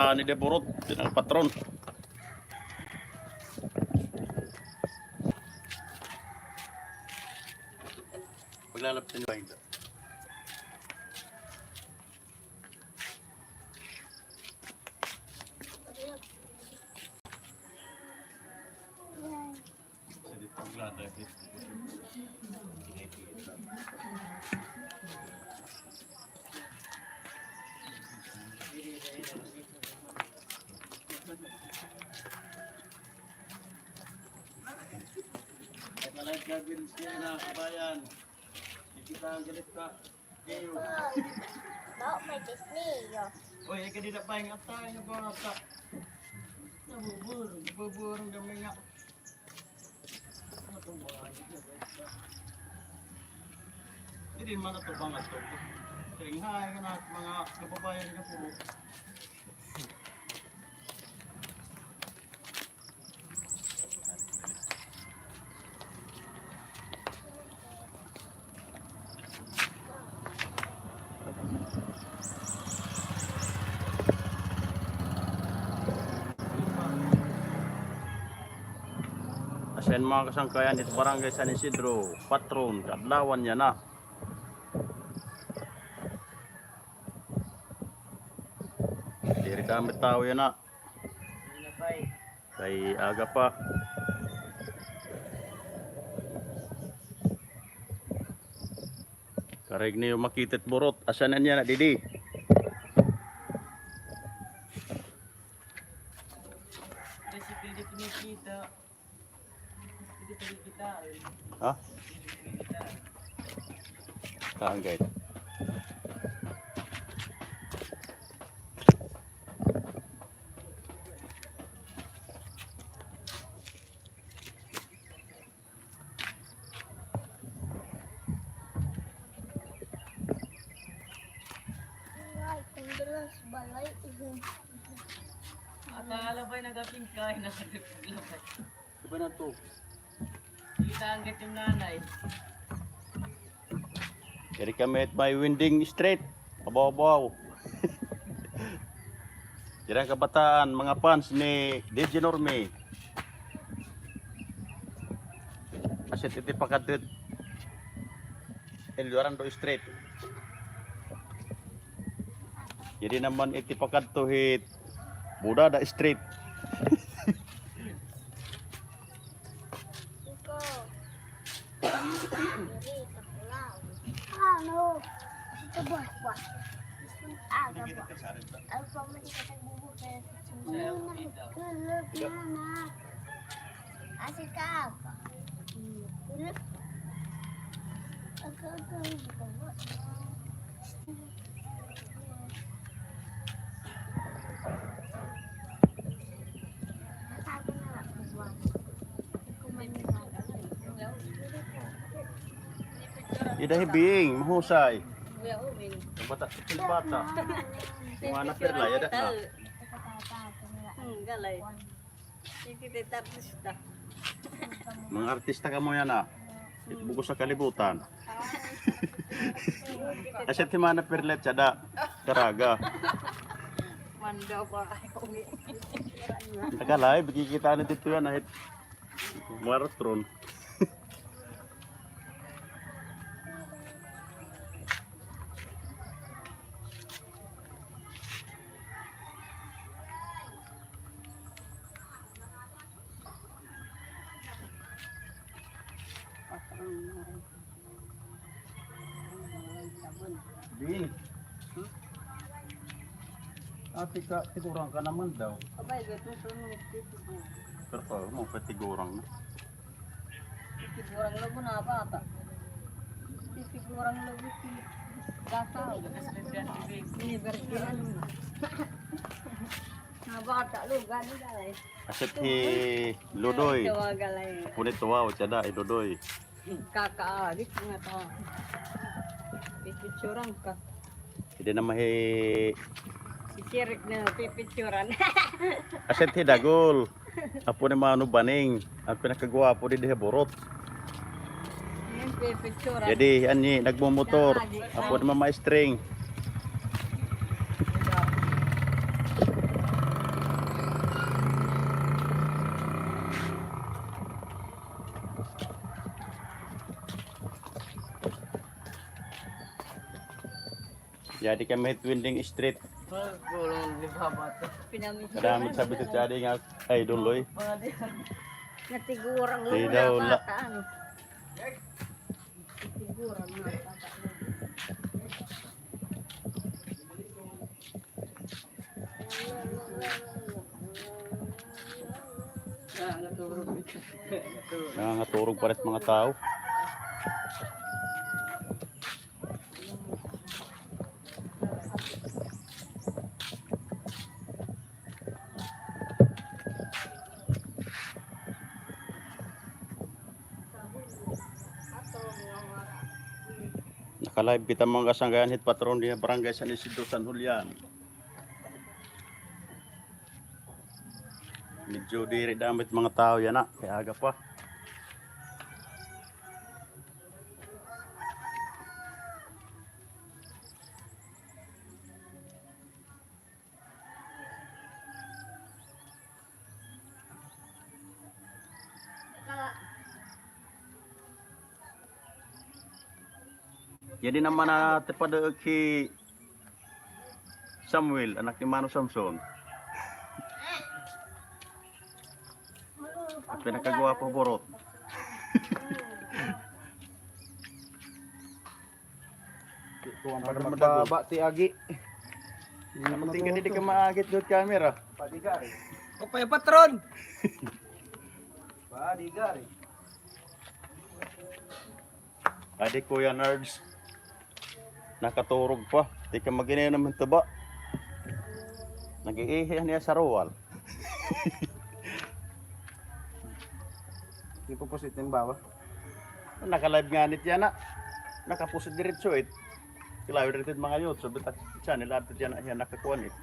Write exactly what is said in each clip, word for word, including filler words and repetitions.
Ah, ni de burot, tinang patron. Paglalap sa inyo, Pahinga. Ay, pala, gagawin siya na, kabayan. Hindi kita ang galit ka. Ba, may Disney, oh. Oy, ay, kanina pa yung atay, nabata. Nabuburong, nabuburong kami nga. Ano itong mga, hindi man ito mga ito. Kaya nga, mga kababayan nga puro. Asya an mga kasangkayan dito, Barangay San Isidro, patron, kaadlawan yana. Diri damo tawo yana. Kay aga pa. Karuyag niyo makita it burot. Asya na niya na, didi? Tricycle di pinipita. Di pinipita. Ha? Taan, guys. Ay, tanggalas, balay. Akala ba'y nagapingkay na nagapinglabay. Iba na to. Kita ang gatong nanay. Diri kami it may winding street. Abaw-abaw. Diri an kabataan, mga fans ni D J Normie. Asya it iti pakadto it Eliorando Street. Diri naman iti pakadto hit Budada Street. Ano? Ito ba? Aga ba? Ano pa man ito sa bubo kaya sa kulog na na. Asi ka pa. Kulog. Aga, aga, aga. Ida hi Bing, mahusay. Ang bata, ang bata. Mga napirla, yada na. Hmm, galay. Sige, tita, artista. Mga artista kamo yana. Bug-os ha kalibutan. Asya it hi Mana Perlet, tsada. Karaga. Manda pa. Taga live, kikita na dito yana, hit Maratron. Bing. Ate ka, tiguran ka naman daw. Abay, gato sa mga tiguran. Pero pa, mo pa tiguran na. Tiguran lagi na bata. Tiguran lagi si bata. University na. Mga bata, lugan, galay. Asya it hi Ludoy. Apo ni Tuwaw, tsada, hi Ludoy. Kakaadik nga to. Pipicturan ka. Didi naman hi... Si Chirik na pipicturan. Asya it hi Dagol. Apo ni Mano Baning. An pinakagwapo didi ha burot. Ayan, pipicturan. Didi, anhi, nagmumotor. Apo ni Mama String. Jadi kami hit Winding Street. Pinamit. Kadamit sa bitit jadi nga idol, oy. Natigurang. Di daw la. Natigurang mga bata. Nangangaturog pa rin mga tao. Naka-live kita, mga kasangkayan, hit patron dinhi ha Barangay San Isidro, San Julian. Medyo diri damo it mga tao yana, kay aga pa. Jadi naman na tipaduk hi Samuel, anak ni Mano Samson. Pinakagwapo burot. Kuwan pa naman magbaba ti agi. Tingnan, di ka maagit dot camera. Padigari. Upay, patron. Padigari. Adi, Kuya Nards. Nakaturog pa. Di ka mag-ininom hin tuba. Nag-iihi niya sa ruwal. Di ko pusit ng bawa. Naka-live ngani it yana. Nakapusit diretso it. Kilaw diretso it mga YouTube. Bitak channel ato yana, yana nakakuan it.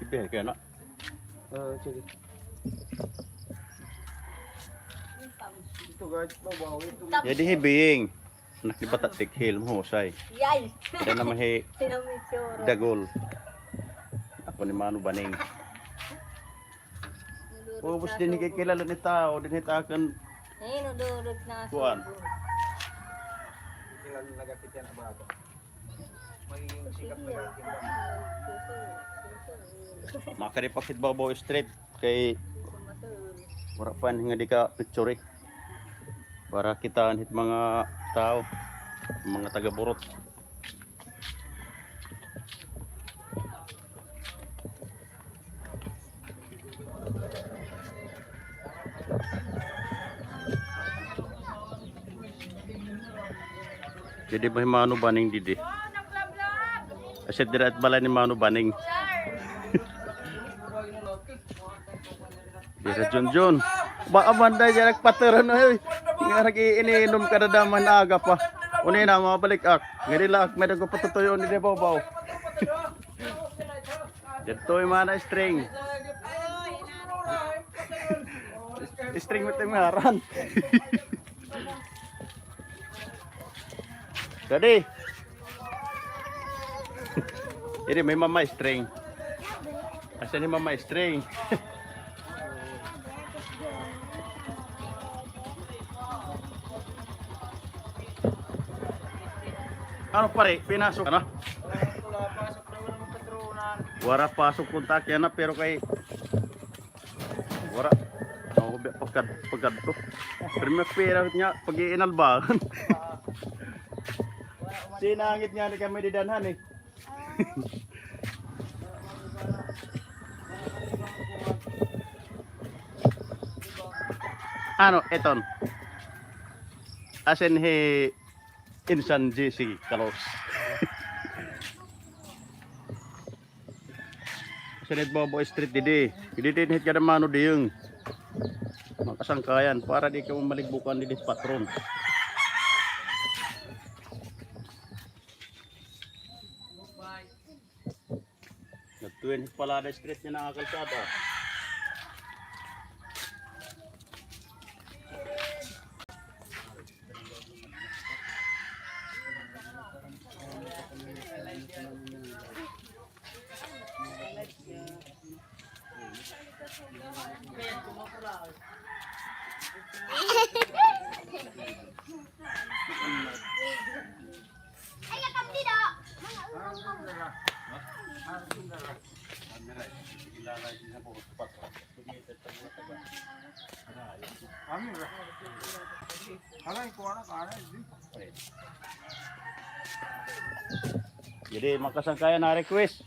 Ibigay ka na. Ah, sige. Ito, guys, mabawi ito. Yadi hi Bing. Anak ni Bata Tikhil, mahusay. Yay! Siya naman hi Pinamitsura. Dagol. Ako ni Mano Baning. Ubos din hikikilala ni tao, din hitakan. Eh, nudurog na. Kuan. Kilala na gapit yan, ababa. Magiging sikat na gapit yan. Makaripak hit Babaw Street. Kay wara pa nga di ka picture, eh. Para kitaan hit mga tao, mga taga-Burot. Didi ba hi Mano Baning didi? Asit dira it balay ni Mano Baning. Dira Junjun. Ba, Amanda, dyan nagpaturon, oy. Nga nag-iininom ka na naman aga pa. Uni na, mabalik ak. Ngadi la ak, may nagpapatutuyo ni Debobaw. Dito yung mga na-string. String mo ito yung ngaran. Dadi. Ini may mama string. Asa ni mama string? Ano pare, pinasok ano? Wara pasok kontak yana pero kay wara. Ako biya pagkad-, pagkadto. Pero may pera niya, pag-iinalbahan. Sinangit nga ni kami didanhan eh. Ano, iton? Asin hi Insan J C Carlos. Sa Bobo Street didi. Didi din hit kada mano diyong. Makasangkayan para di ka maligbukan didi patron. Nagtuwin hit Palada Street niya na kalsada. Jadi, makasangkayan na request.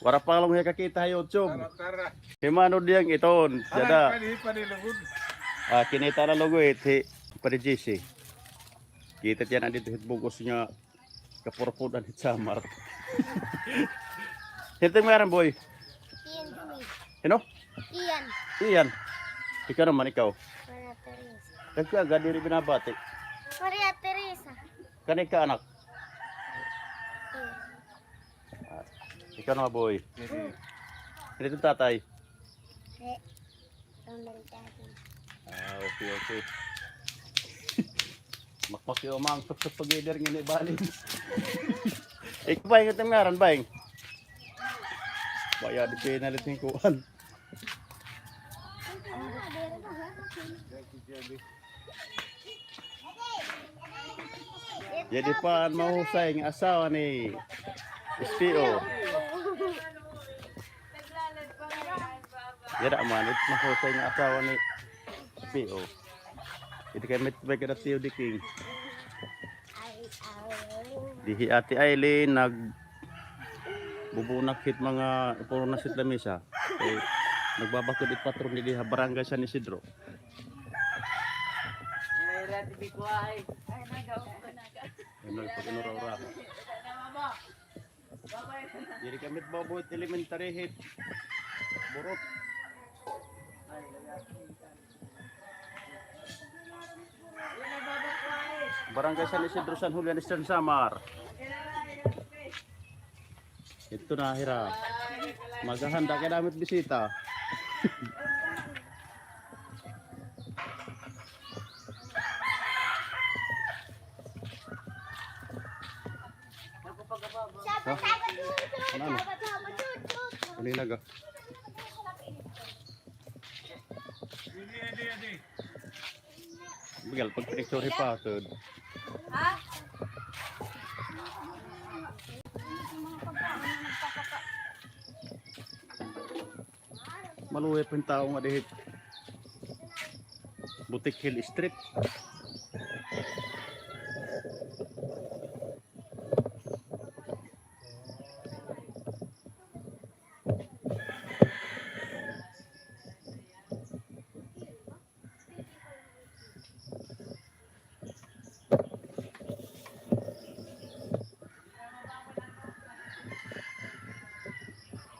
Wara pa la hiya kakita ha YouTube. Tara, tara. Hi Mano Diyang iton, Aray, jada. Padi, padi lugod. Ah, kinita na lugod, hi, padi J C. Kita tiya na didto hit bug-os nga kapurpud an hit Samar. Hito ngaran, boy? Ian Jimmy. Hino? Ian. Ian. Ikaw naman, ikaw? Maria Teresa. Nagkaaga diri binabati. Maria Teresa. Kani ka anak? Ian. Ah, ikaw na, boy. Diri. Diri to tatay. Eh, pamilya ko. Ah, okay, okay. Makmaki o mang tuktok pag-ider nga ni Balin. Ikaw, Baing, ito ngaran, Baing. Baya, di pinalit yung kuan. Yadi pa an mahusay nga asawa ni S P O. Yada man, it mahusay nga asawa ni S P O. Ito kay met-, may kada Tiyo Diking. Di hi Ate Aileen nagbubunak hit mga ipuro na sit lamisa. Eh, nagbabakod it patron didi ha Barangay San Isidro. Ano, pag inura-ura. Diri kami it baboy, elementary hit. Burot. Barangay San Isidro, San Julian, Eastern Samar. Ito na, hira. Maghahanda kay damo it bisita. Ha? Ano, ano? Kanina ga. Bagal pag-picture pa, sud. Ha? Maluya pa hin tawo nga dihit Butik Hill Street.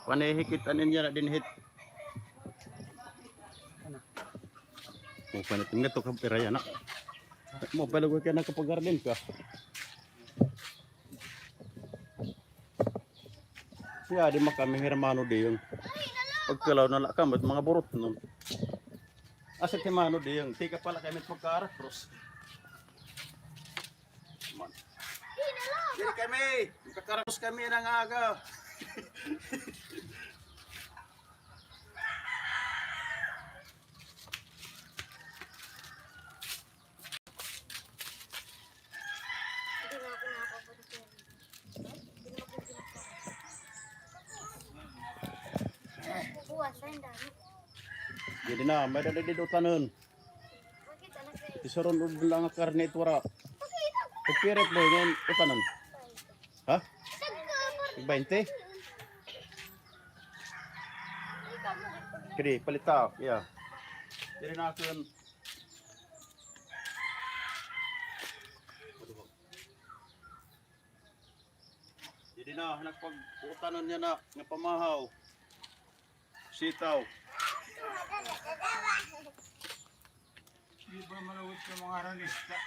Panihikit an inya na dinhi. O, panitin nga to ka pira yana. Mo pala ko kaya nakapag-garden ka. Siya, di man kami hermano diyon. Pagkalaw na la kami, mga burot nun. Asa ti mano diyon, tika pala kami pagkarakros. Man. Diri kami, magkakarakros kami ng aga. Buwas, ay, ang dami. Diri na, may dali dito utanon. Iti suron lang nga karne ito, wara. Pagpirit mo, ngayon, utanon. Ha? Baynte? Kini, palit ta, iya. Diri na akon. Diri na, nagpag-utanan niya na, nga pamahaw. Sitaw. Di ba malawit sa mga ranista?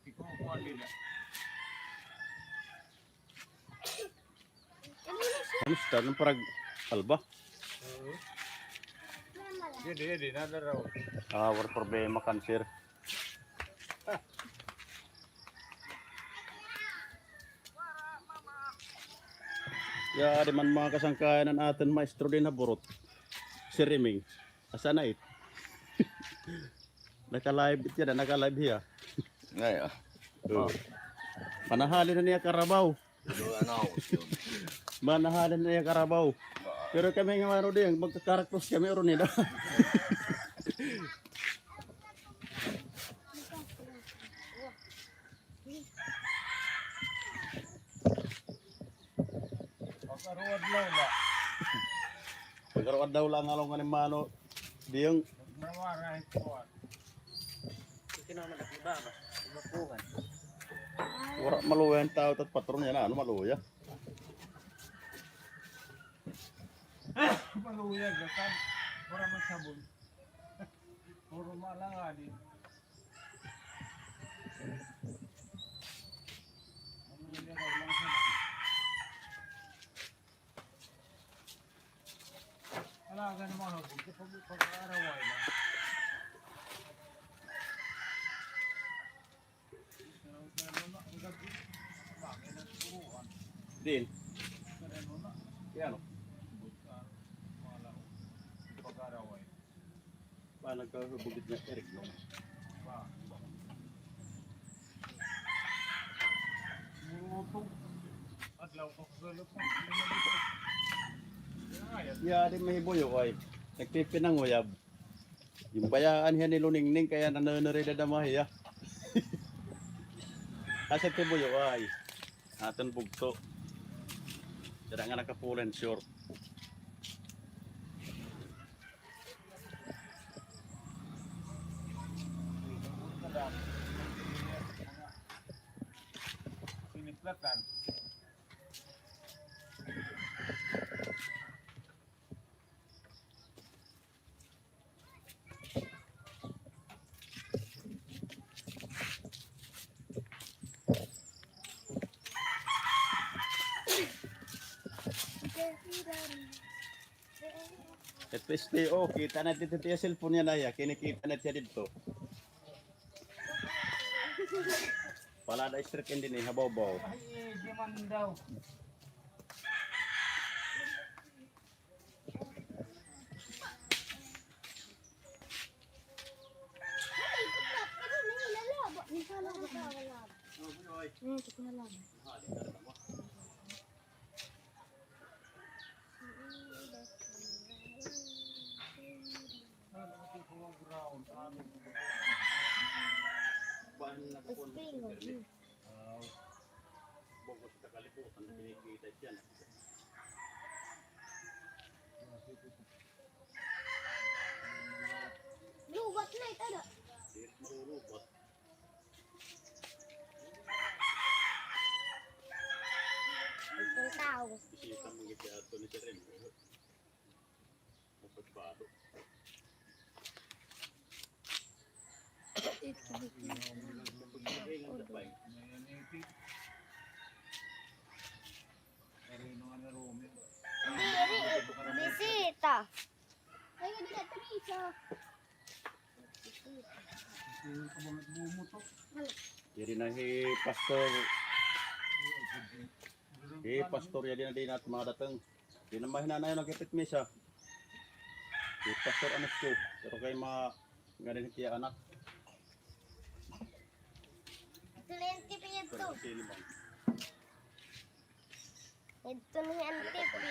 Ikukuha nila. Ano sa tanong parag alba? Oo. Yun, yun, yun, nalaraw. Ah, war problema, cancer. Ya, di man mga kasangkayan an aton maestro din ha burot. Si Reming. Asa na it? Naka-live it yan, naka-live hiya. Ngay, ah. Oh. Nahali na niya karabaw. Manahalin na iya karabaw. Pero kami nga mano din, magkakaraktos kami ron nila. Pagkaruad daw la. Pagkaruad daw la nga along ni mano. Diyong. Nagmamara ito. Wara maluya an tawo, tat patron yana, ano maluya? Maluya, gatan. Wara man sabon. Puro malangadi. Maluya daw lang sabon. Alaga na mga hagod, kapag pag-aaraway na. Din. Kaya ano? Pag-aaraway. Ba, nagkabugit na Eric, no? Ba. Murutog. Adlaw pa ko sa lupon. Ya, di mahibuyo, ay. Nagpipinanguyab. Ginbayaan hiya ni Luningning, kaya nananarida na mahiya. Asa ti buyo, ay. Aton bugto. Dira nga nakapulan short. Siniplatan. Ito S T O, kita na dito tiya cellphone niya na ya, kinikita na tiya dito. Pala da street din eh, habaw-baw. Ay, eh, di man daw. Spring. Bukod sa kalibutan na kinikita dyan. Lubat na ito, da. Di rin malulubat. Itong tao. Bisita mo gid ato ni Sir Emil. Diri, bisita. Ay, nga dito, Teresa. Diri na hi Pastor. Hi Pastor, ya di na, di na makadatong. Di na mahinanayon an hipit misa. Hi Pastor Anisco. Pero kay ma-, ngarin hiya anak. Twenty pa yadto. Pero sino man? Yadto na hi Auntie Pi.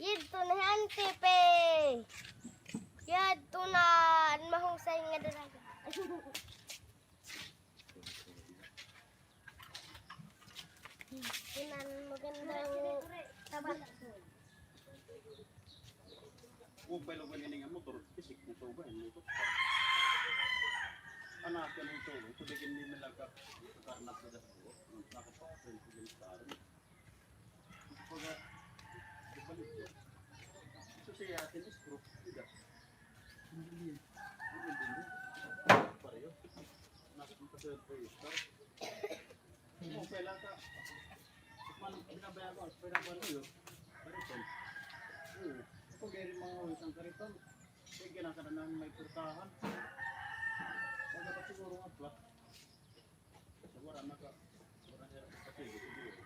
Yadto na hi Auntie Pi. Yadto na an mahusay nga dalaga. Inan magandang taba. Upay lang ini nga motor, bisik na to ba, motor. Anak ko nito, ito bigyan nila ka, karnak na dahil. Nakapakasal ko din sa akin. Pag, di ba nito? Ito siya atin, stroke, di ba? Hindi. Hindi, hindi. Pareho. Nasa ko sa register. Okay lang ka. Man, binabayaran ko, pinabayaran ko yun. Kariton. Oo. Ako, gaya rin mga isang kariton. Kaya ginakada namin may purtahan. Pagkatapos siguro nga plat. Sa wala naka, wala niya kasi siguro.